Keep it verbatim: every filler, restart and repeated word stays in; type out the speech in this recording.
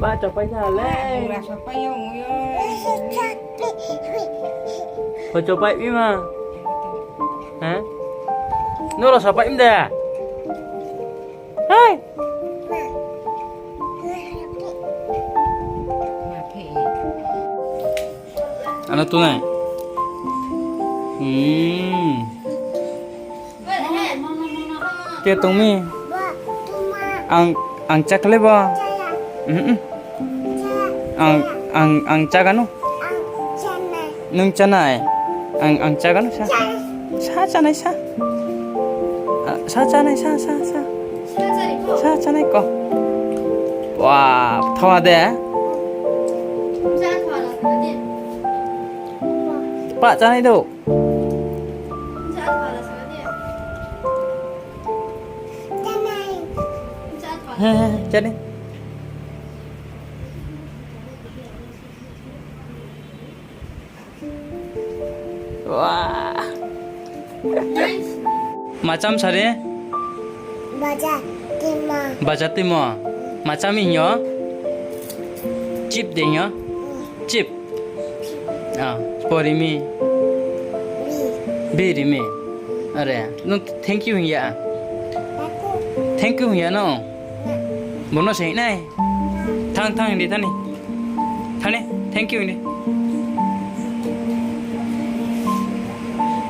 Ba chopai sa le. Ura chopai yo, mu yo. Ba chopai mi ma. Ha? Nung rao chopai mi de? Hai. Ano tu nai. Hmm. Ke tong mi? Ang, ang chakle ba? Mhm. Ang, ang, ang chaganu. Nung chanai? Ang, ang chaganu sa. Sa chanai sa. Ah, sa chanai sa, sa, sa. Sa chanai ko. Wa, thawa de. Pa chanai do. He, he, he, chani. Wa. Macham sare? Baja timo. Baja timo. Macham hing yo? Chip de hing yo? Chip. Ah, pori mi. Biri mi. Are, nung thank you hing ya? Thank you hing ya no? Bono se hing nai. Thang, thang, hing di, thani. Thani, thank you, hing di.